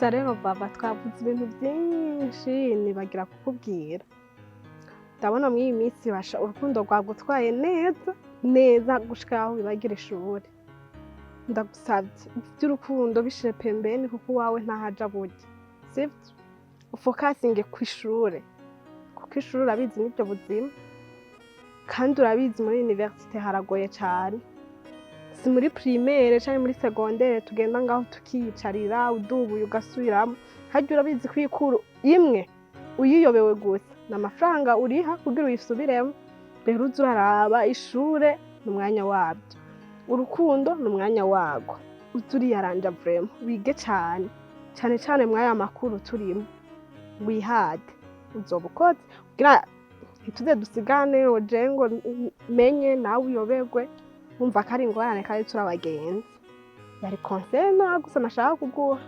Gusa rero Vava, twavuze ibintu byinshi nibagira kukubwira. Ndabona muri iyi minsi basha urukundo rwagutwaye neza neza gushika aho wibagira ishuri. Ndagusabye, iby'urukundo bishire pembeni, kuko uwawe ntahaja burya, sibyo? Ufokasinge ku ishure, kuko ishuri urabizi nibyo buzima, kandi urabizi muri université haragoye cyane. Si muri primaire cyangwa muri secondaire tugenda ngaho tukiyicarira, udubuye ugasubiramo. Harya urabizi ko ikuru imwe uyiyobewe gusa ni amafaranga uriha kugira uyisubiremo. Rero uze uraraba, ishure ni umwanya wabyo, urukundo ni umwanya warwo. Uze uriyaranja vraiment, wige cyane cyane cyane mw'aya makuru turimo, wihate, uzoba ukoze kugira ntituze dusigane oje ngo menye nawe uyoberwe, wumva ko ari ingorane kandi turi abagenzi. Yari conseil gusa nashaka kuguha.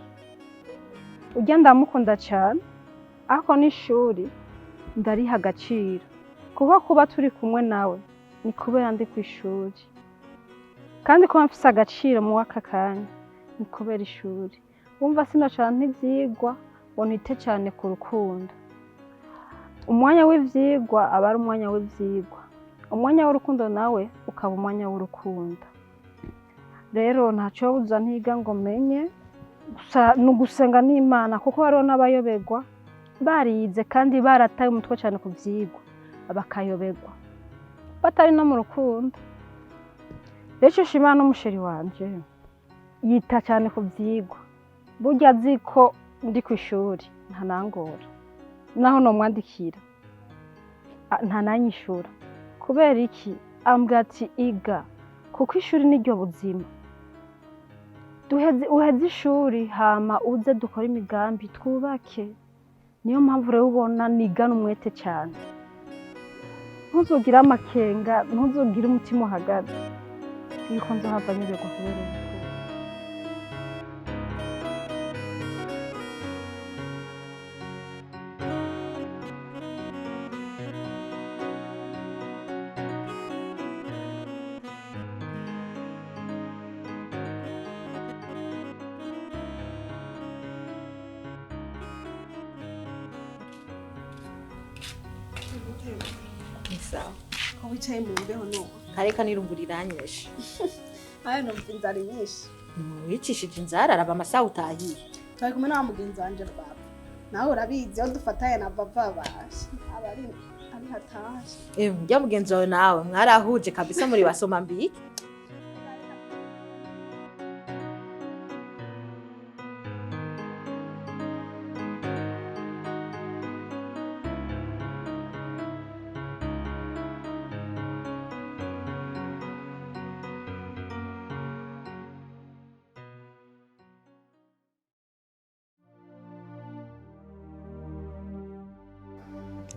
Ujya ndamukunda cyane, ariko n'ishuri ndariha agaciro, kuko kuba turi kumwe nawe ni kubera ndi ku ishuri, kandi kuba mfise agaciro mu w'aka kanya ni kubera ishuri. Wumva sinocara n'ivyigwa ngo nite cyane ku rukundo. Umwanya w'ivyigwa aba ari umwanya w'ivyigwa, umwanya w'urukundo nawe ukaba umwanya w'urukundo. Rero ntacobuza ntiga ngo menye. Gusa ni ugusenga n'Imana, kuko hariho n'abayoberwa barize kandi barataye umutwe cyane ku vyigwa, bakayoberwa batari no mu rukundo. Rero ico nshimira n'umu chéri wanje, yita cyane ku vyigwa. Burya azi ko ndi kw'ishuri, ntanangora naho nomwandikira, ntananyishura. Kubera iki? Ambwira ati: "Iga, kuko ishuri niryo buzima. Duheze, uheze ishuri, hama uze dukore imigambi, twubake." Niyo mpamvu rero ubona nigana umwete cyane. Ntuzugire amakenga, ntuzugire umutima uhagaze yuko nzohava nyoberwa kubera urukundo. Ni sawa. Ko wicaye mu mbeho n'ubu? Kareka n'irungu riranyishe. Aya, numva inzara inyishe. Wicishije inzara, araba amasaha utahiye. Turi kumwe na mugenzi wanje Vava. Nawe urabizi, iyo dufatanye na Vava bashe aba ari hataje. Eh, njya mugenzi wawe nawe mwarahuje kabisa, muri basoma mbiki.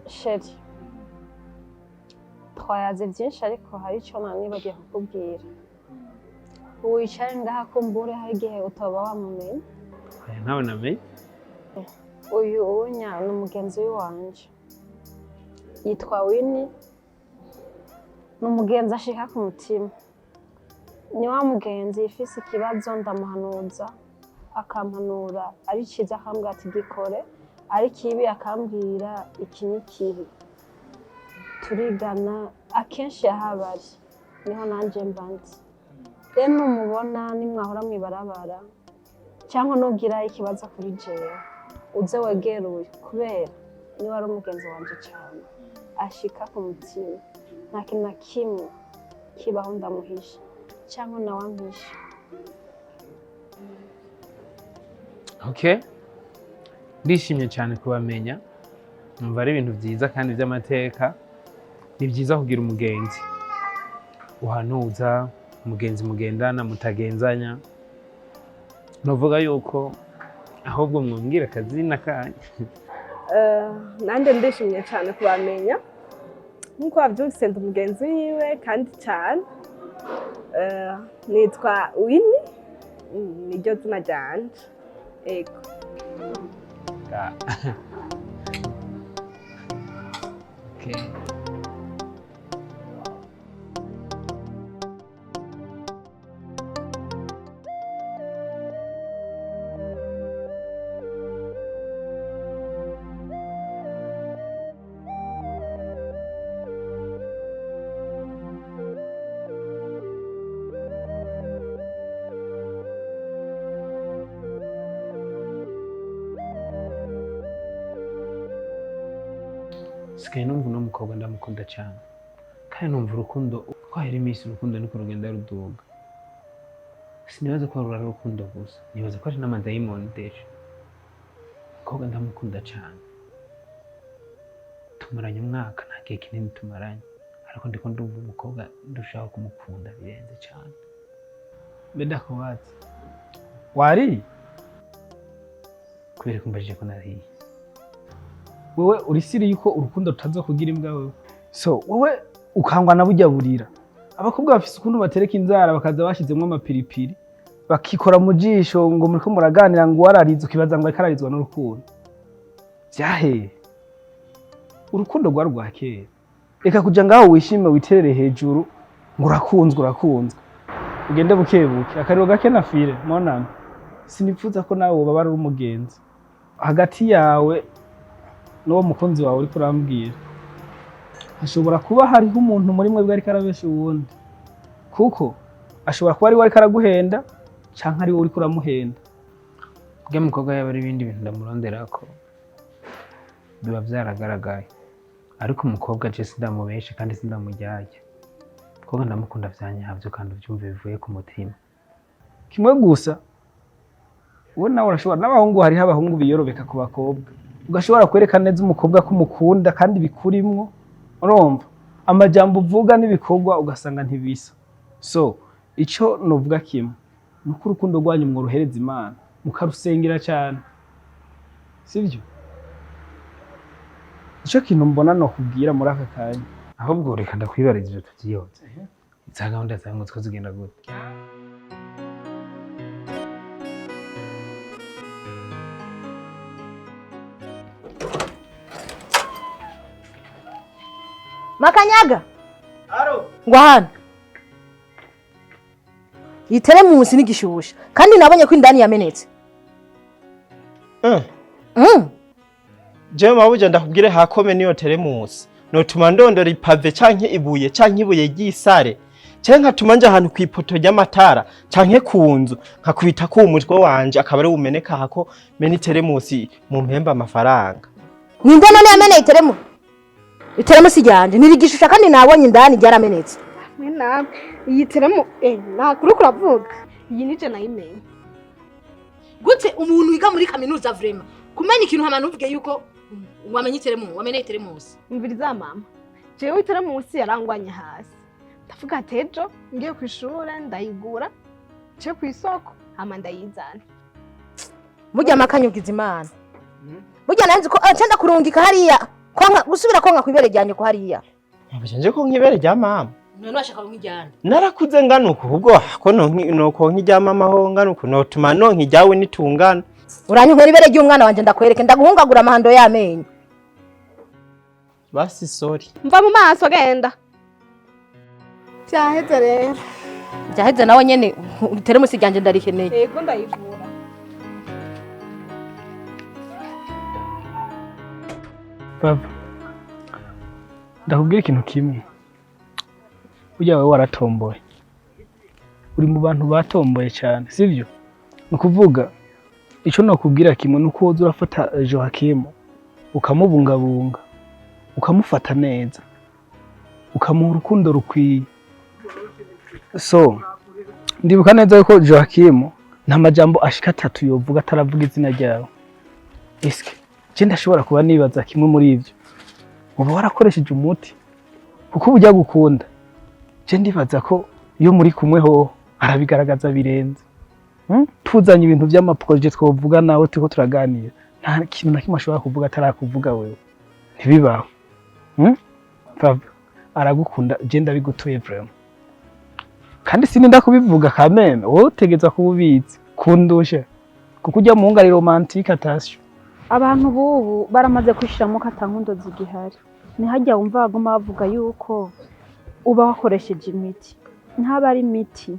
Chéri, twayaze byinshi, ariko hari icyo nibagiye kukubwira. Wicare ngaha, kumbure hari igihe utoba wamumenye. Oya, ntawe namenye. Uyu unya ni umugenzi w'iwanje, yitwa Wini. Ni umugenzi ashika ku mutima, ni wa mugenzi ifise ikibazo ndamuhanuza, akampanura ari ciza akambwira ati: "Gikore", ari kibi akambwira: "Iki ni kibi." Turigana, akenshi yahaba ari niho nanje mba ndi. Rero numubona nimwahora mw'ibarabara cyangwa nugira ikibazo kuri jewe, uze wegere uyu, kubera niwe ari umugenzi wanje cyane ashika ku mutima. Nta kintu na kimwe kibaho ndamuhisha cyangwa nawe ampisha. Okay, ndishimye cyane kubamenya, numva ari ibintu byiza kandi by'amateka. Ni byiza kugira umugenzi uhanuza, umugenzi mugendana mutagenzanya. Nuvuga yuko ahubwo mwambwira akazina kanyu. Nanjye ndishimye cyane kubamenya. Nk'uko wabyumvise, ndi umugenzi wiwe kandi cyane. Nitwa Wini, niryo zina ryanje, ego. Ah. Okay. Sigaye numva uno mukobwa ndamukunda cyane, kandi numva urukundo uko hahera iminsi urukundo niko rugenda ruduga. Sinibaza ko rurara urukundo gusa, nibaza ko ari n'amadayimoni. Déjà umukobwa ndamukunda cyane. Tumaranye umwaka, nta gihe kinini tumaranye, ariko ndiko ndumva umukobwa ndushaho kumukunda birenze cyane. Mbe ndakubaza, wariye? Kubera ko mbajije ko nariye? Wewe uri sûr yuko urukundo rutaza kugira imbwa? Wewe so wowe ukangwa na burya burira. Abakobwa bafise ukuntu batereka inzara, bakaza bashyizemo amapiripiri, bakikora mu jisho ngo muriko muraganira, ngo wararize, ukibaza ngo ariko ararizwa n'urukundo. Vyahe, urukundo rwari rwa kera. Reka kuja ngaho wishime, witerere hejuru ngo urakunzwe, urakunzwe. Ugende buke buke, akariro gake na fire monami. Sinipfuza ko nawe woba ari umugenzi hagati yawe n'uwo mukunzi wawe uriko urambwira. Hashobora kuba hariho umuntu muri mwebwe ariko arabesha uwundi, kuko ashobora kuba ari we ariko araguhenda canke ari wowe uriko uramuhenda. Bwa mukobwa yaba ari ibindi bintu ndamuronderako biba vyaragaragaye, ariko umukobwa je sindamubeshe kandi sindamujyajya. Umukobwa ndamukunda vya nyavyo, kandi uvyumve bivuye ku mutima. Kimwe gusa, wowe nawe urashobora, n'abahungu, hariho abahungu biyorobeka ku bakobwa. Ugashobora kwereka neza umukobwa ko umukunda kandi bikurimwo, urumva amajambo uvuga n'ibikorwa ugasanga ntibisa. So ico novuga kimwe ni uko urukundo rwanyu mworohereza Imana, mukarusengera cyane, sibyo? Ico kintu mbona nokubwira muri aka kanya. Ahubwo reka ndakwibariza, ivyo tuvyihoze, za gahunda zawe ngo ziko zigenda gute? Makanyaga ngo hano iyi teremusi n'igishusha, kandi nabonye ko indani yamenetse. Jewe mabuja, ndakubwire, hakome niyo teremusi notuma ndondora ipavé canke ibuye, canke ibuye ry'isare, canke nkatuma nja ahantu kw'ipoto ry'amatara canke ku nzu, nkakubita ko umutwe wanje akaba ari umeneka, hako mena iteremusi mu mpemba amafaranga. Ninde none yameneye iteremusi ryanje? Nirigishusha kandi nabonye indani ryaramenetse. Mwe nawe iyi teremu ntakuri kuravuga, iyi nije nayimenye. Gute umuntu wiga muri kaminuza vraiment kumenya ikintu hama ntuvuge yuko wamenye iteremu, wameneye iteremusi? Umviriza mama, jewe iteremusi yarangwanye hasi, ndavuga ati ejo ngiye ku ishure ndayigura, nce ku isoko hama ndayizana. Burya makanyugiza Imana, burya nanzi ko nca ndakurungika hariya konka, gusubira konka kwibere ryanje ko hariya. Mabuja, nje ko nk'ibere rya mama? None washaka nk'ijyana? Narakuze ngana uku, ubwo ko nokonka irya mama ho ngana uku, notuma nonka iryawe nitungana. Uranyunkera ibere ry'umwana wanje, ndakwereke, ndaguhungagura amahando y'amenyo. Basi sorry. Mva mu maso, genda, byaheze rero. Byaheze nawe nyene, iteremusi ryanje ndarikeneye. Yego, ndayigura. Papa, ndakubwira ikintu kimwe. Burya wowe waratomboye, uri mu bantu batomboye cyane, sibyo? Ni ukuvuga icyo nakubwira kimwe ni uko woza urafata Joachim ukamubungabunga, ukamufata neza, ukamuha urukundo rukwiye. So ndibuka neza yuko Joachim nta majambo ashika atatu yovuga ataravuga izina ryawe. Eske je ndashobora kuba nibaza kimwe muri ivyo, uba warakoresheje umuti? Kuko uburyo agukunda, je ndibaza ko iyo muri kumwe hoho arabigaragaza birenze. Tuzanye ibintu vy'amaprojets twovuga nawe turiko turaganira, nta kintu na kimwe ashobora kuvuga atarakuvuga wewe, ntibibaho. Papa aragukunda, je ndabigutuye vraiment, kandi sininda kubivuga kameme, wowe utegerezwa kuba ubizi kundusha, kuko ujya muhungu ari romantique, attention. Abantu b'ubu baramaze kwishiramo ko ata nkundo zigihari. Ntihajya wumva baguma bavuga yuko uba wakoresheje imiti. Ntaba ari imiti,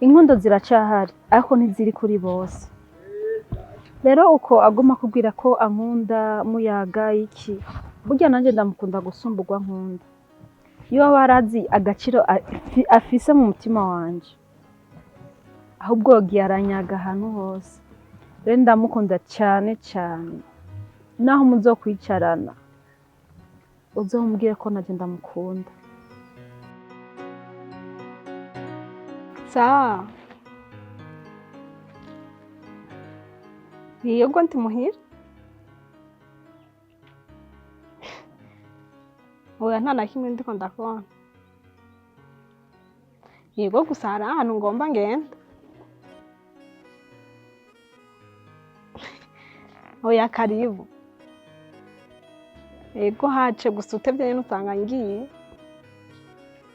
inkundo ziracahari ariko ntiziri kuri bose. Rero uko aguma akubwira ko ankunda, muyaga iki, burya nanjye ndamukunda gusumba urwo ankunda. Iyo waba warazi agaciro afise mu mutima wanje, ahubwo yagiye aranyaga ahantu hose. Rero ndamukunda cyane cyane, naho muzokwicarana. Uzomubwire ko naje ndamukunda. Sawa. Yego, ndi muhira. Oya, nta na kimwe ndiko ndakubona. Yego, gusa hari ahantu ngomba ngenda. Oya, karibu. Yego, hace gusa utevye nyene usanga ngiye.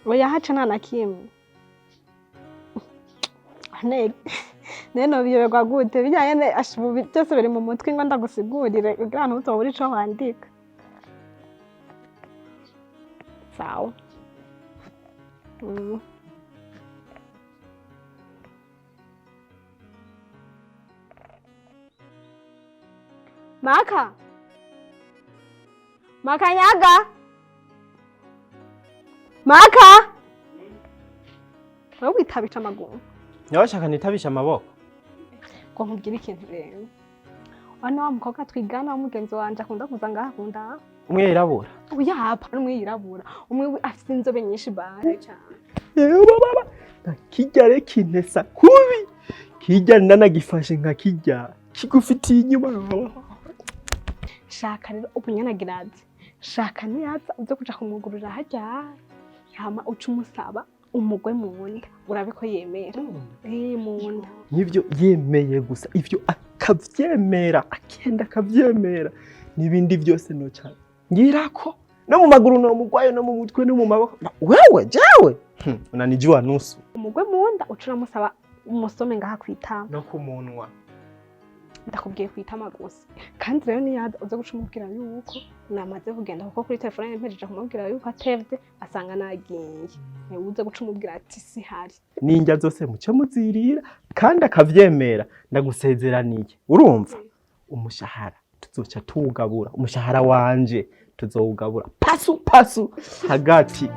Oya, hace nta na kimwe. Nene nene biyoberwa gute bijya nyene? Asha, ubu byose biri mu mutwe, ngo ndagusigurire kugira ngo ntuzobure ico wandika. Sawa. Maka Makanyaga, Maka, wowe witabisha amaguru. Nawe shaka nitabisha amaboko. Ngo nkubwire ikintu rero, hano wa mukobwa twigana w'umugenzi wanje akunda kuza ngaha, akunda Umwe yirabura? Oya, hapa umwe yirabura, umwe afite inzobe nyinshi bare cyane. Yewe baba, nakijya rero kintesa kubi, kijya ndanagifashe nka kijya kigufitiye inyuma. Shaka rero ubu nyene agira ati shaka niyaza uze kuja kumwugurura harya, hama uca umusaba umugwe mu nda, urabe ko yemera. Mu nda. Nivyo yemeye gusa ivyo akavyemera, akenda akavyemera, n'ibindi byose noca ngirako, no mu maguru no mugwayo, no mu mutwe, no mu maboko. Wewe jewe, unanijua nusu. Umugwe mu nda, uca uramusaba umusome ngaha kwitama. No kumunwa. Ndakubwiye kwitama gusa. Kandi rero niyaza uze guca umubwira yuko namaze kugenda, kuko kuri telefone mpejeje kumubwira yuko atevye asanga nagiye. Uze guca umubwira ati sihari. N'indya zose muce muzirira, kandi akavyemera, ndagusezeraniye, urumva umushahara tuzoca tuwugabura, umushahara wanje tuzowugabura pasu pasu hagati.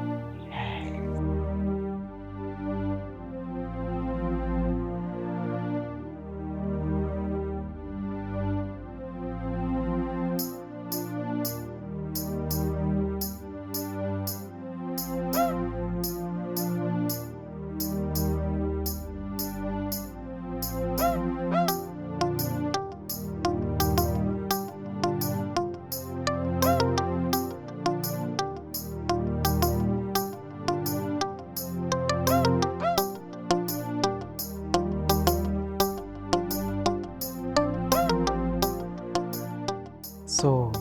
So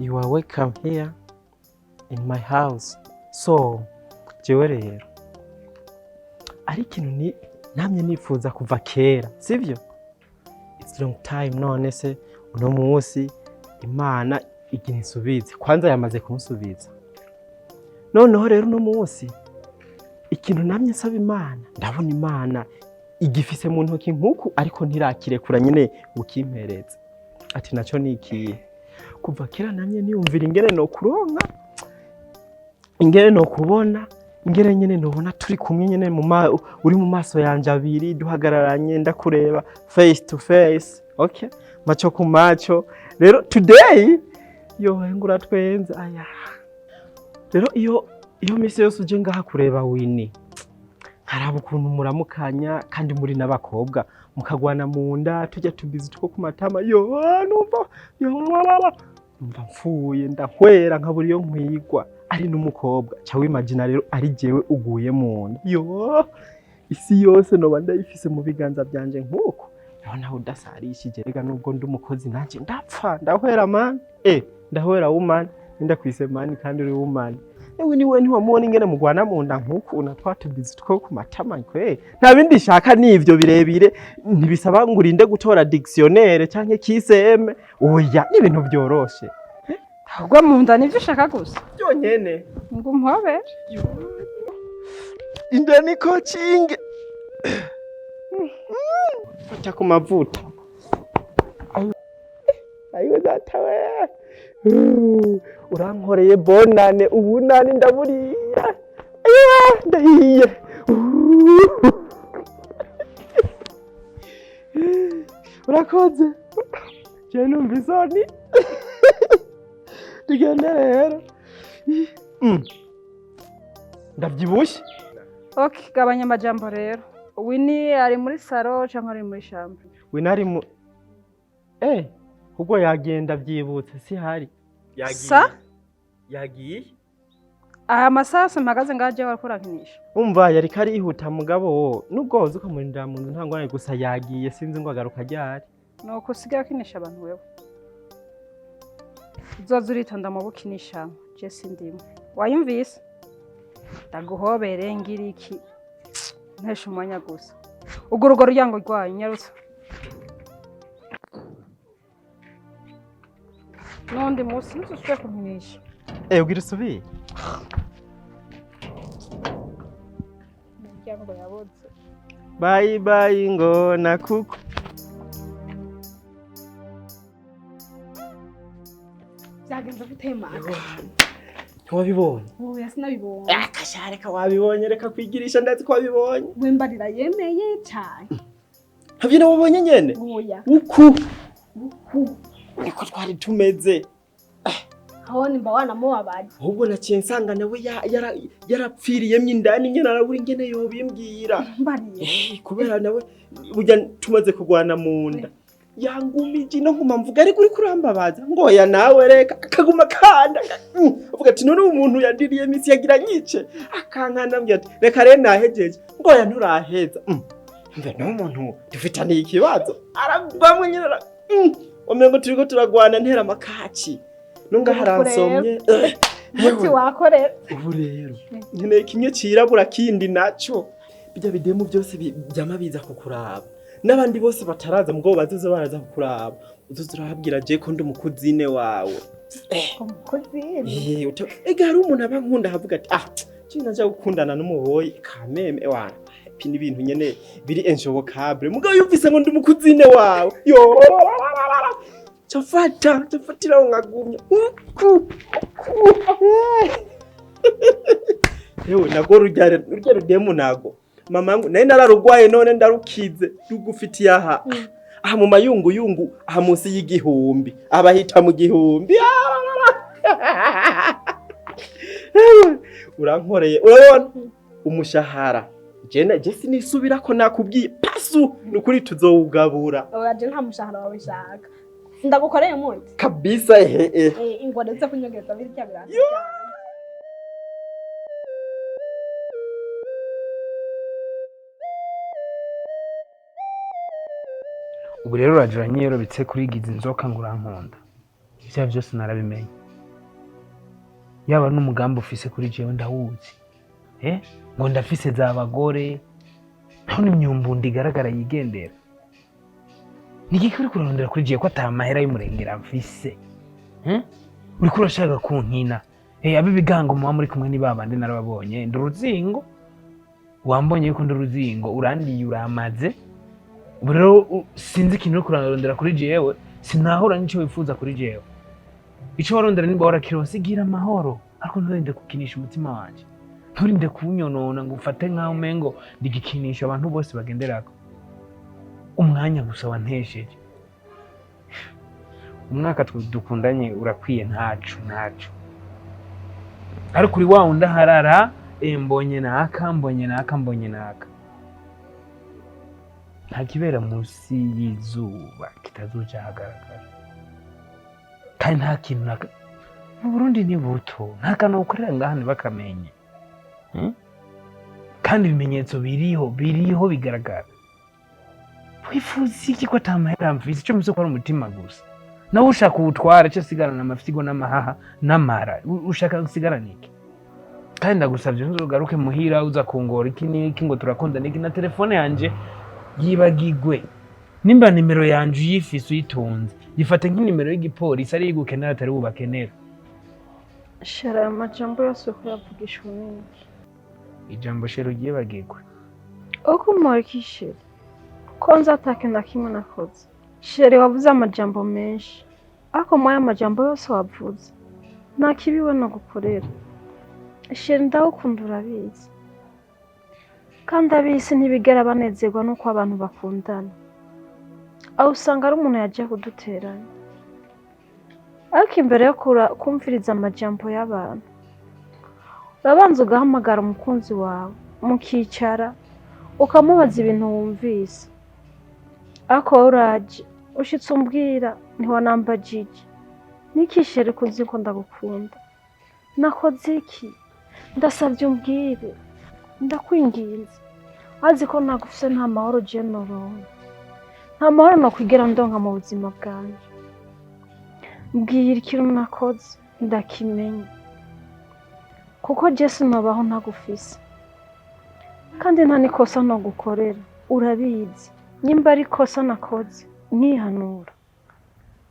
you are welcome here in my house. So jewe rero ari ikintu ni namye nifuza kuva kera, sivyo? It's long time. None se uno munsi Imana igira insubize, kwanza yamaze kunsubiza. Noneho rero uno munsi ikintu namye nsaba Imana, ndabona Imana igifise mu ntoki nkuku, ariko ntirakirekura nyine ngo ukimpereze. Ati naco ni ikihe? Kuva kera namye niyumvira ingene no kuronka, ingene no kubona, ingene nyene nobona turi kumwe nyene uri mu maso yanje abiri, duhagararanye, ndakureba face to face, okay, macho ku macho. Rero today yo ngura twenze aya. Rero iyo misi yose uje ngaha kureba Wini, nkaraba ukuntu muramukanya kandi muri n'abakobwa, mukagwana mu nda, tujya tubizi two ku matama, yo numva, yo numva mfuye, ndahwera nkabura iyo nkwigwa. Ari n'umukobwa, ca wimagina rero ari jewe uguye mu nda, yo isi yose noba ndayifise mu biganza byanje nk'uko. Rero nawe udasarishije rega, nubwo ndi umukozi nanje ndapfa, ndahwera man, ndahwera woman, ndakwise man kandi uri woman. Ewe niwe ntiwamubona ingene mugwana mu nda nk'uku na twa tubizi two ku matama kwe. Nta bindi shaka, nivyo birebire, ntibisaba ngo urinde gutora dictionnaire canke KCM, oya, ni ibintu byoroshe. Ahubwo mu nda nivyo ushaka gusa? Byonyene. Ngo umpobere. Inda ni coaching, fata ku mavuta. Ayo data we, urankoreye bonane, ubunani ndaburiya. Ayiwa, ndahiye. Urakoze. Je numva isoni. Tugende rero. Ndavyibushye. Okay, gabanya amajambo rero. Winnie ari muri salon cyangwa ari muri chambre? We nari mu ubwo yagenda byibutse si hari. Yagiye. Sa? Yagiye. Aya masaha yose mpagaze ngaho jewe wariko urankinisha. Umva yari karihuta mugabo wo nubwo woza ukamurindira mu nzu nta ngorane, gusa yagiye sinzi ngo agaruka ryari. Nuko usigaye ukinisha abantu wewe. Uzoza uritonda mu bukinisha, je sindimo. Wayumvise? Ndaguhobere ngira iki? Ntesha umwanya gusa. Urwo rugo ruryango rwayo nyarutsa. N'undi munsi ntuzusubire kunkinisha. Ugira usubire. Imiryango yaboze. Bye bye ngona kuko. Byagenze gute maka? Ntiwabibonye? Oya, sinabibonye. Akasha, reka, wabibonye, reka kwigirisha, ndazi ko wabibonye. Wembarira yemeye cyane. Ntabyo nawubonye nyene. Oya. Uku niko twari tumeze. Aho nimba wanamubabaje. Ahubwo naciye nsanga nawe yarapfiriyemwo indani nyene, arabura ingene yobimbwira. Mbariye. Kubera nawe burya tumaze kurwana mu nda yangumije ino nkuma mvuga, ariko uriko urambabaza, ngo oya nawe reka, akaguma kanda, avuga ati none uyu muntu yandiriye iminsi yagira nyice, akankanda, ambwira ati reka rero nahejeje, ngo oya nturaheza. Mbe no muntu dufitaniye ikibazo, aravamwe nyine umengo turiko turagwana, ntera amakaci nunga haransomye. Umuti wakorera. Ubu rero nkeneye kimwe cirabura, kindi naco bijya bidemu byose vyama biza kukuraba, n'abandi bose bataraza mugabo bazoza baraza kukuraba, uzoza urababwira je ko ndi umukuzine wawe. Umukozi. Ega hari umuntu aba nkunda avuga ati ah, je naja gukundana n'umuboyi kameme ewana pi n'ibintu nyene biri injobokable, mugabo yumvise ngo ndi umukuzine wawe, yo cafata cafatiraho nkagumya uku uku. Yewe nago rurya rudemu nago mama ngo nari nararugwaye none ndarukize, rugufitiye aha aha mu mayunguyungu, aha munsi y'igihumbi abahita mu gihumbi. Ewe, urankoreye, urabona umushahara jena je sinisubira ko nakubwiye pasu nukuri tuzowugabura. Oya, je nta mushahara wawe nshaka. Ndagukoreye umuti. Kabisa ehe. Ingwara zo kunyongeza birya biranga. Ubu rero uraje uranyiyerobetse kurigiza inzoka ngo urankunda, ibyaha byose narabimenye, yaba n'umugambi ufise kuri jewe ndawuzi, ngo ndafise za bagore none imyumbundi igaragara yigendera. Ni iki uriko urarondera kuri jewe ko ata mahera y'umurengera mfise? Uriko urashaka kunkina, ab'ibigango muba muri kumwe ni babandi narababonye, ndi uruzingo, wambonye yuko ndi uruzingo, urandiye uramaze. Ubu rero sinzi ikintu uriko urarondera kuri jewe, sinahura n'ico wifuza kuri jewe. Ico warondera nimba warakironse gira amahoro, ariko nturinde gukinisha umutima wanje, nturinde kuwunyonona ngo ufate nk'aho umengo ndi igikinisho abantu bose bagenderako. Umwanya gusa wantesheje, umwaka dukundanye urakwiye, ntaco ntaco, ariko uri wa wundi aharara, mbonye naka, mbonye naka, mbonye naka. Nta kibera munsi y'izuba kitazoca ahagaragara, kandi nta kintu mu Burundi ni buto, nta kantu ukorera ngaha ntibakamenye. Kandi ibimenyetso biriho, biriho bigaragara. Wifuza iki ko ata mahera mfise? Ico mfise ko ari umutima gusa, nawe ushaka uwutwara, ico sigarana amafyigo n'amahaha n'amara. Ushaka gusigarana iki? Kandi ndagusavye ntuzogaruke muhira uza kungora iki n'iki ngo turakunda n'iki, na telefone yanje yibagigwe. Nimba nimero yanje uyifise uyitunze, yifate nk'inimero y'igipolisi, ari igukenera atari bubakenera. Chéri, ayo majambo yose uko yavugishwa n'iki? Ijambo chéri uryibagirwe. Uko umuriki chéri, ko nzi ata kintu na kimwe nakoze. Chéri, wavuze amajambo menshi, ariko muri ayo majambo yose wavuze nta kibi we nagukorera. Chéri, ndagukunda urabizi, kandi ab'isi ntibigera banezerwa n'uko abantu bakundana. Aho usanga ari umuntu yaje kuduteranya, ariko imbere yo kumviriza amajambo y'abantu. Urabanza ugahamagara umukunzi wawe, mukicara, ukamubaza ibintu wumvise. Ariko wowe uraje, ushitse umbwira, ntiwanambajije. Niki chéri, ko uzi ko ndagukunda? Nakoze iki? Ndasavye umbwire, ndakwinginze. Azi ko ntagufise nta mahoro je noronka. Nta mahoro nokwigera ndonka mu buzima bwanje. Mbwira ikintu nakoze ndakimenya. Kuko je sinobaho ntagufise. Kandi nta n'ikosa nogukorera, urabizi. Nyimba ari ikosa nakoze, nkihanura.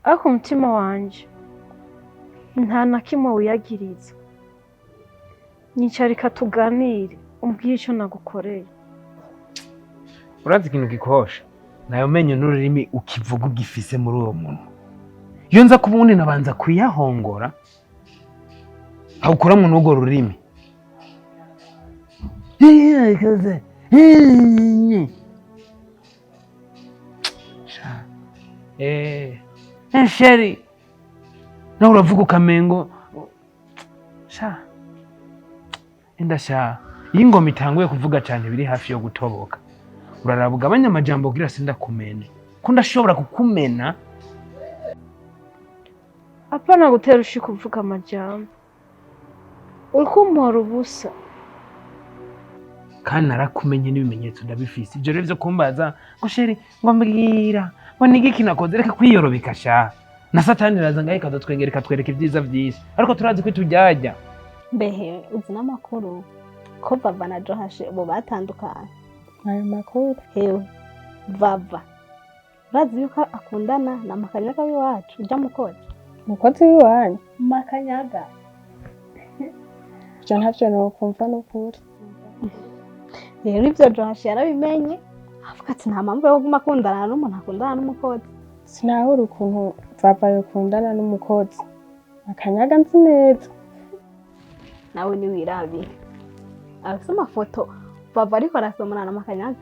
Ariko umutima wanje nta na kimwe wiyagiriza. Nyicarika tuganire, umbwire ico nagukoreye. Urazi ikintu gikosha nayo menyo n'ururimi ukivuga ugifise muri uwo munwa. Iyo nza kuba ubundi nabanza kuyahongora awukuramwo n'urwo rurimi. Sha, chéri, nawe uravuga ukamengo sha enda sha. Iyo ingoma itanguye kuvuga cyane biri hafi yo gutoboka, uraraba ugabanya amajambo kugira sindakumene, ko ndashobora kukumena. Apana gutera ushika uvuga amajambo. Uriko umpora ubusa. Kandi narakumenye n'ibimenyetso ndabifise. Ibyo rero vyo kumbaza ngo chéri, ngo mbwira, ngo ni igiki nakoze, reka kwiyorobeka sha. Na Satani iraza ngaho ikadutwengera, ikatwereka ibyiza vyinshi, ariko turazi ko itujyajya. Mbehe, uzi n'amakuru ko Vava na Johashe ubu batandukanye? Ayo makuru? Hewe, Vava urazi yuko akundana na Makanyaga w'iwacu, ujya mukozi. Umukozi w'iwanyu? Makanyaga. Ivyo ntavyo nokumva n'ukuri. Rero ivyo Johashe yarabimenye, avuga ati nta mpamvu yo kuguma akundana n'umuntu akundana n'umukozi. Sinahura ukuntu Vava yokundana n'umukozi. Akanyaga nzi neza. Nawe niwirabire, afise amafoto Vava ariko arasomana na Makanyaga,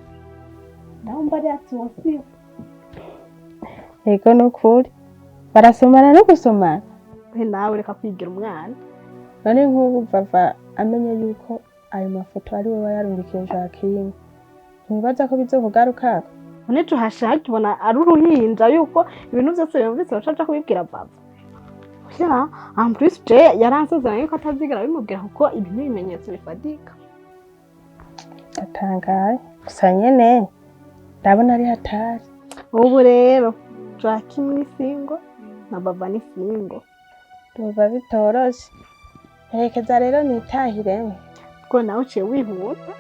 ndabumva ari ati wosiwe. Ego n'ukuri. Barasomana no gusomana. We nawe reka kwigira umwana. None nk'ubu Vava amenye yuko ayo mafoto ari we wayarungikiye Joaquim, ntiwibaza ko bizokugarukako? None Johashe akibona ari uruhinja yuko ibintu byose yumvise baca aja kubibwira Vava? Ya, en plus je yaransezeranye yuko atazigera abimubwira, kuko ibi ni ibimenyetso bifatika. Ndatangaye. Gusa nyene ndabona ari hatari. Ubu rero Joaquim ni single na Vava ni single. Ndumva bitoroshe. Herekeza rero nitahiremwo. Kuko nawe uciye wihuta.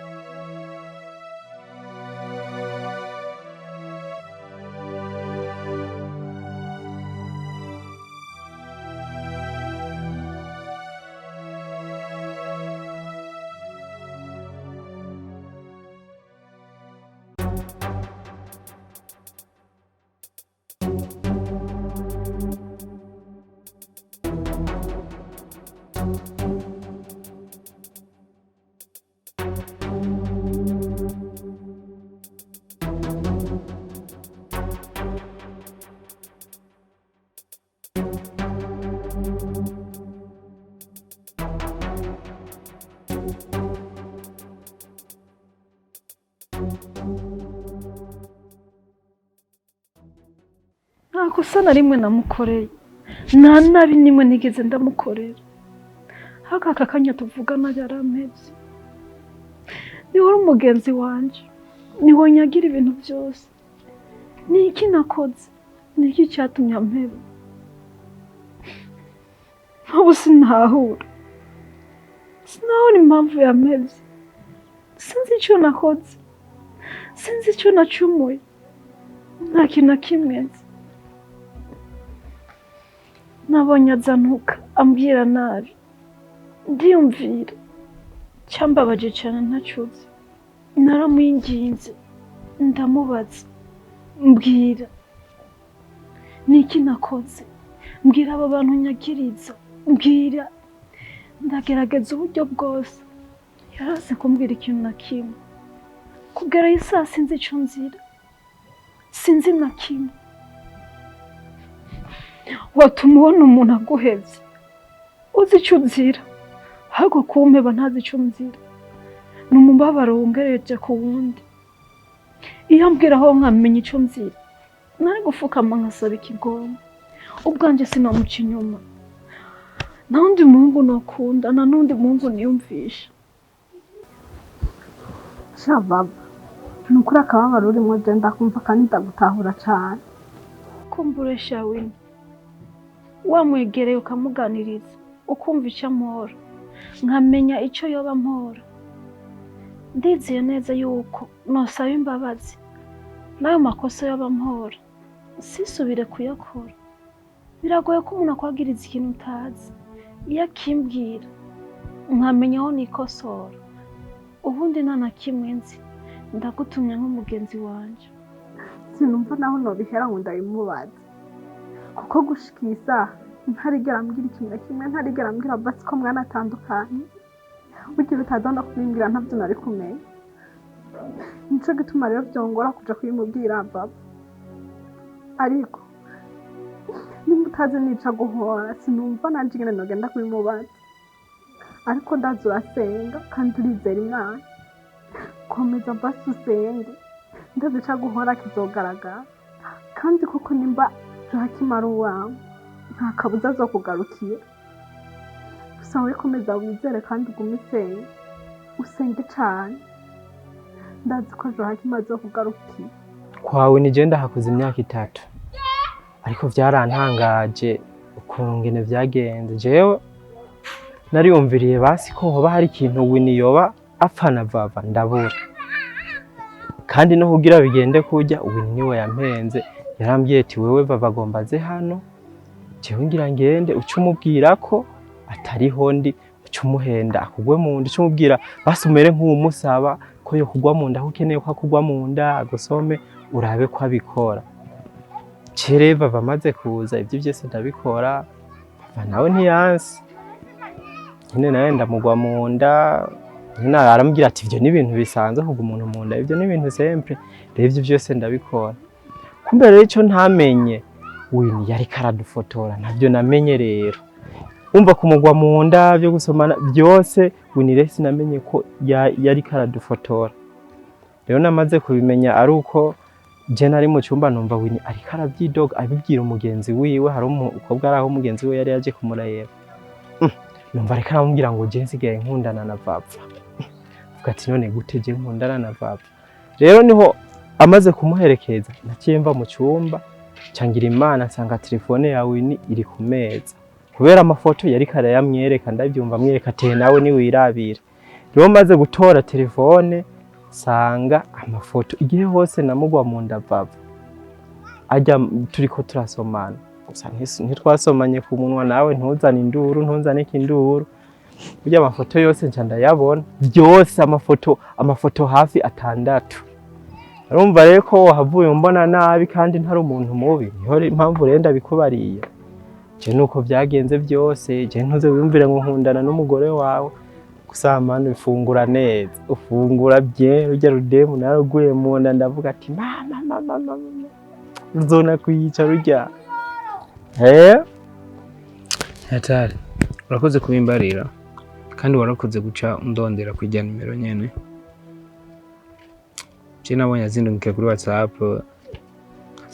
Nta kosa na rimwe namukoreye, nta nabi nimwe nigeze ndamukorera. Ariko aka kanya tuvugana yarampevye. Niwe uri umugenzi wanje, niwe nyagira ibintu byose. Ni iki nakoze? Ni iki cyatumye ampeba? Ubu sinahura, sinahura impamvu yampevye. Sinzi icyo nakoze, sinzi icyo nacumuye, nta kintu na kimwe nzi. Nabonye azantuka ambwira nabi, ndiyumvira cyambabaje cyane ntacuze. Naramwinginze, ndamubaza: mbwira, ni iki nakoze? Mbwira abo bantu nyagiriza, mbwira. Ndagerageza uburyo bwose, yaraze kumbwira ikintu na kimwe. Kugera iyi saha sinzi icyo nzira, sinzi na kimwe. Watuma ubona umuntu aguhevye uzi icyo uzira. Ariko kumpeba ntazi ico nzira, ni umubabaro wongereje ku wundi. Iyo ambwira aho nkamenya ico nzira, nari gufukama nkasaba ikigongwe. Ubwanje sinamuca inyuma, nta wundi muhungu nokunda, nta n'uwundi muhungu niyumvisha. Sha baba, ni ukuri akababaro urimo je ndakumva kandi ndagutahura cane. Kumbure Shawini, wamwegereye ukamuganiriza, ukumva icyo ampora, nkamenya icyo yoba ampora, ndizeye neza yuko nosaba imbabazi n'ayo makosa yoba ampora sisubire kuyakora. Biragoye ko umuntu akwagiriza ikintu utazi. Iyo akimbwira nkamenya aho nikosora. Ubundi nta na kimwe nzi, ndagutumye nk'umugenzi wanje. Sinumva naho nobihera ngo ndabimubaze, kuko gushika iyi saha ntarigera ambwira ikintu na kimwe, ntarigera ambwira basi ko mwanatandukanye. Bugira utaza no kubimbwira ntabyo nari kumenya. Nico gituma rero vyongora kuja kubimubwira baba. Ariko nimba utazi nica guhora, sinumva nanje ingene nogenda kubimubaza. Ariko ndazi urasenga kandi urizera Imana, komeza basi usenge, ndazi ica guhora kizogaragara. Kandi koko nimba Joachim ari uwawe, nta kabuza azokugarukira. Gusa wowe komeza wizere kandi ugume usenge, usenge cane, ndazi ko Joachim azokugarukira. Kwawe ni je ndahakoze imyaka 3, ariko vyarantangaje ukungene vyagenze. Jewe nariyumviriye basi ko hoba hari ikintu Wini yoba apfana Vava, ndabura. Kandi no kugira bigende kurya, Wini niwe yampenze, yarambwiye ati wewe Vava agomba aze hano, jewe ngira ngende uce umubwira ko atariho ndi, uce umuhenda akugwe mu nda, uce umubwira basi umere nk'uwumusaba ko yo kugwa mu nda, aho ukeneye ko akugwa mu nda agusome, urabe ko abikora. Cere Vava amaze kuza ibyo byose ndabikora, Vava nawe ntiyanse nyine, nawe ndamugwa mu nda nyine. Arambwira ati ibyo ni ibintu bisanzwe kugwa umuntu mu nda, ibyo ni ibintu simple. Rero ibyo byose ndabikora. Kumbe rero icyo ntamenye, Wini yariko aradufotora, ntabyo namenye. Rero umva kumugwa mu nda byo gusomana byose, Wini rero sinamenye ko yariko aradufotora. Rero namaze kubimenya ari uko je nari mu cyumba, numva Wini ariko arabyidoga abibwira umugenzi wiwe. Hari umukobwa ari aho umugenzi we yari yaje kumureba. Numva ariko aramubwira ngo je nsigaye nkundana na Vava. Avuga ati none gute je nkundana na Vava? Rero niho amaze kumuherekeza naciye mva mu cyumba, cangira Imana nsanga telefone ya Wini iri ku meza, kubera amafoto yariko arayamwereka, ndabyumva amwereka ati nawe niwirabira. Rero maze gutora telefone nsanga amafoto igihe hose namugwa mu nda Vava ajya turiko turasomana. Gusa ntitwasomanye ku munwa, nawe ntuzane induru, ntuzane ikinduru. Burya amafoto yose nca ndayabona byose, amafoto hafi 6. Urumva rero ko wahavuye umbona nabi kandi ntari umuntu mubi. Niho impamvu rero ndabikubariye je nuko vyagenze byose. Je ntuze wiyumvire ngo nkundana n'umugore wawe. Gusa mani ufungura neza, ufungura bien. Rujya rudemu naraguye mu nda, ndavuga ati mama mama mama, ruzona kwica rujya. Hatari, urakoze kubimbarira kandi warakoze guca undondera kujya nimero nyene. Je nabonye azindungika kuri WhatsApp,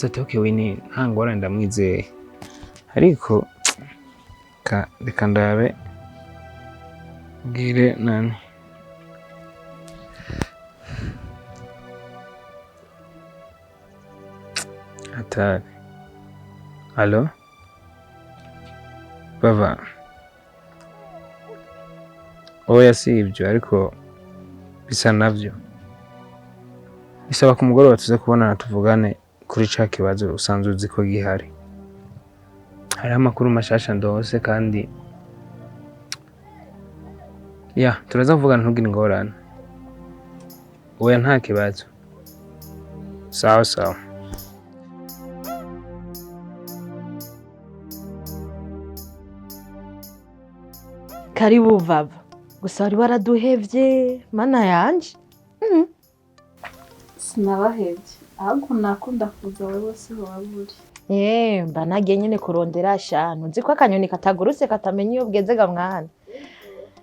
ati okay Wini nta ngorane ndamwizeye, ariko reka ndabe bwire nani. Hatari. Allo Bava, oya si ibyo, ariko bisa navyo. Bisaba ku mugoroba tuze kubonana tuvugane kuri ca kibazo usanzwe uzi ko gihari. Hariho amakuru mashasha ndose kandi ya turaza kuvugana, ntugire ingorane. Oya nta kibazo. Sawa sawa. Karibu Vava. Gusa wari waraduhevye mana yanje. Sinabahevye, ahubwo nakunda kuza wowe siho waba uri. Mba nagiye nyene kurondera shanu. Nzi ko akanyoni katagurutse katamenya iyo bweze ga mwana.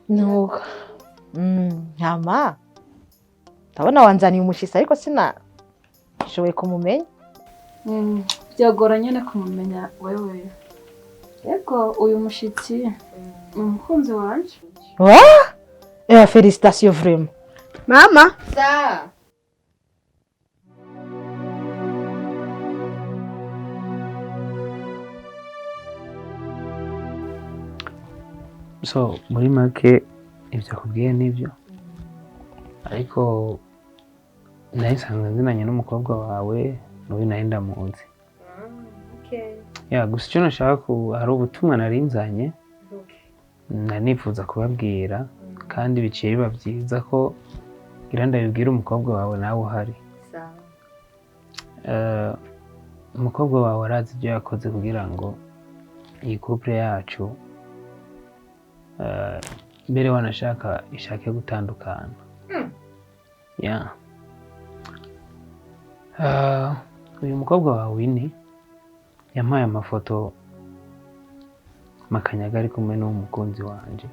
Nuko hama ndabona wanzaniye umushitsi, ariko sinashoboye kumumenya. Byagora nyine kumumenya wewe. Yego, uyu mushitsi ni umukunzi wanje. Wa félicitations vraiment. Mama. Sa. So muri make ibyo akubwiye nibyo, ariko nawe nsanzwe nzinanye n'umukobwa wawe, n'uyu nawe ndamuzi. Ya, gusa icyo nashaka hari ubutumwa nari nzanye, nari nifuza kubabwira, kandi biciye biba byiza ko ngira ndabibwira umukobwa wawe nawe uhari. Umukobwa wawe arazi ibyo yakoze kugira ngo iyi couple yacu, mbere wanashaka ishake gutandukana. Ya. Uyu mukobwa wawe Winnie yampaye amafoto Makanyaga ari kumwe n'uwo mukunzi wanje,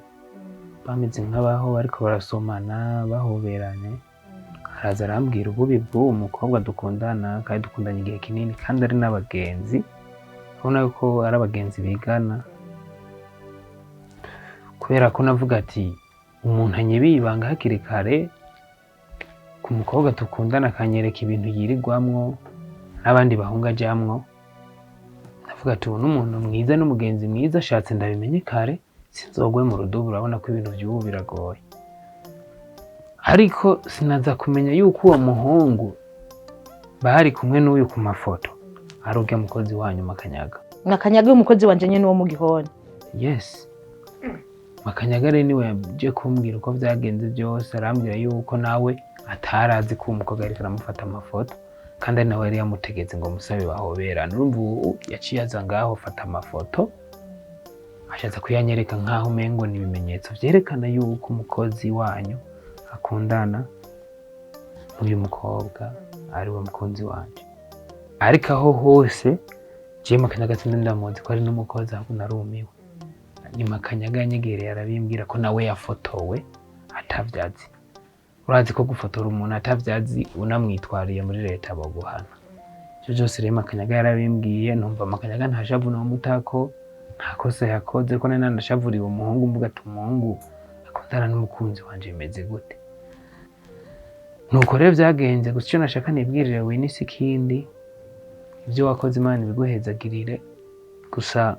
bameze nk'abaho bariko barasomana bahoberanye. Araza arambwira ububi bw'uwo mukobwa dukundana, kandi dukundanye igihe kinini, kandi ari n'abagenzi, urabona ko ari abagenzi bigana. Kubera ko navuga ati umuntu anyibiye ibanga hakiri kare ku mukobwa dukundana, akanyereka ibintu yirirwamwo n'abandi bahungu ajamwo, ndavuga ati ubu n'umuntu mwiza n'umugenzi mwiza, ashatse ndabimenye kare sinzogwe mu rudubu. Urabona ko ibintu by'ubu biragoye, ariko sinaza kumenya yuko uwo muhungu bari kumwe n'uyu ku mafoto ari urya mukozi wanyu Makanyaga. Makanyaga y'umukozi wanje nyene wo mu gihoni? Yes, Makanyaga rero niwe yaje kumbwira uko byagenze byose, arambwira yuko nawe atarazi ko uwo mukobwa ariko aramufata amafoto, kandi ari nawe yari yamutegetse ngo musabe bahoberane. Urumva ubu yaciye aza ngaho afata amafoto, ashatse kuyanyereka nkaho umengo ni ibimenyetso vyerekana yuko umukozi wanyu akundana n'uyu mukobwa ari we mukunzi wanje. Ariko aho hose jewe Makanyaga sindi ndamuzi ko ari n'umukozi, ahubwo narumiwe. Ni Makanyaga yanyegereye arabimbwira ko nawe yafotowe atavyazi. Urazi ko gufotora umuntu atavyazi unamwitwariye muri leta boguhana. Ivyo vyose rero Makanyaga yarabimbwiye, numva Makanyaga nta shavu nomutako, nta kosa yakoze, ko nari nanashavuriwe umuhungu, mvuga ati umuhungu akundana n'umukunzi wanje bimeze gute? Nuko rero vyagenze. Gusa ico nashaka nibwirire Winnie si ikindi, ivyo wakoze Imana ibiguhezagirire, gusa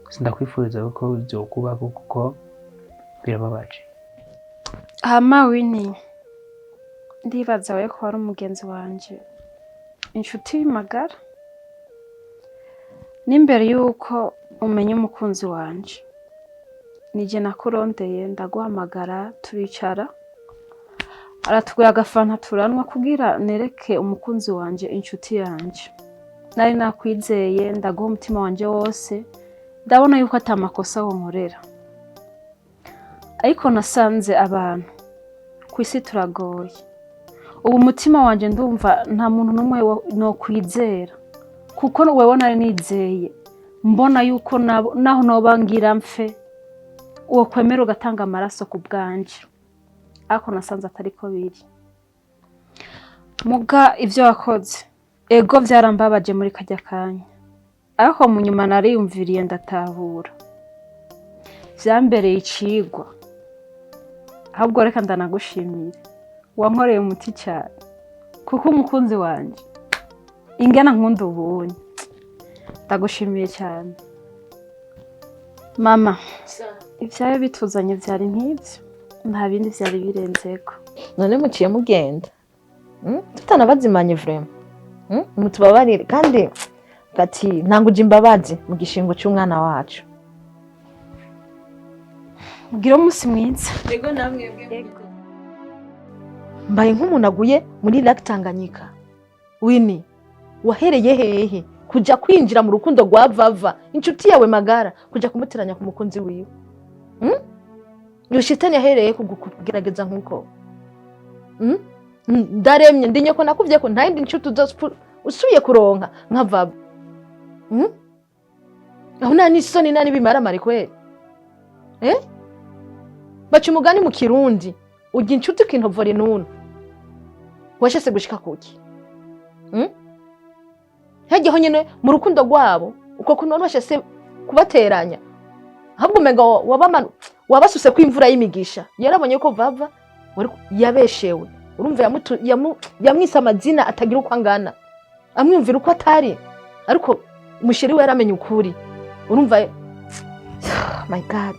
sindakwifuriza ko vyokubako kuko birababaje. Hama Winnie, ndibaza we ko wari umugenzi wanje, inshuti magara, n'imbere yuko umenya umukunzi wanje nije nakurondeye, ndaguhamagara turicara, aratugura agafanta turanwa kugira nereke umukunzi wanje inshuti yanje. Nari nakwizeye, ndaguha umutima wanje wose, ndabona yuko ata makosa wonkorera. Ariko nasanze abantu ku isi turagoye. Ubu umutima wanje ndumva nta muntu n'umwe nokwizera, kuko wewe nari nizeye, mbona yuko naho noba ngira mfe wokwemera ugatanga amaraso ku bwanje, ariko nasanze atariko biri. Muga ivyo wakoze ego vyarambabaje muri karya kanya, ariko mu nyuma nariyumviriye ndatahura, vyambereye icigwa. Ahubwo reka ndanagushimire, wankoreye umuti cyane, kuko umukunzi wanje ingana nkunda ubunye, ndagushimiye cyane mama. Ivyawe bituzanye vyari nk'ivyo, nta bindi vyari birenzeko. None muciye mugenda tutanabazimanye vraiment. Mutubabarire, kandi gati ntanguje imbabazi mu gishingo cy'umwana wacu. Mugire umunsi mwiza. Ego namwe. Mbaye nk'umuntu aguye muri Lac Tanganyika. Winnie, wahereye hehe kuja kwinjira mu rukundo rwa Vava, inshuti yawe magara, kuja kumuteranya ku mukunzi wiwe? Iyo shitani yahereye kugerageza nk'uko? Ndaremye ndinye ko nakuvye ko nta yindi nshuti usubiye kuronka nka Vava. Aho nta n'isoni nta n'ibimaramare kweli. Baca umugani mu Kirundi, urya inshuti ukintovora inunu. Washese gushika kuki? Hajyaho nyene mu rukundo rwabo, uko kuntu wari washese kubateranya, ahubwo umenga wabasuse ko imvura y'imigisha. Yarabonye ko Vava yabeshewe. Urumva yamwise amazina atagira uko angana, amwumvira uko atari, ariko umuchéri we yaramenye ukuri. Urumva, my God.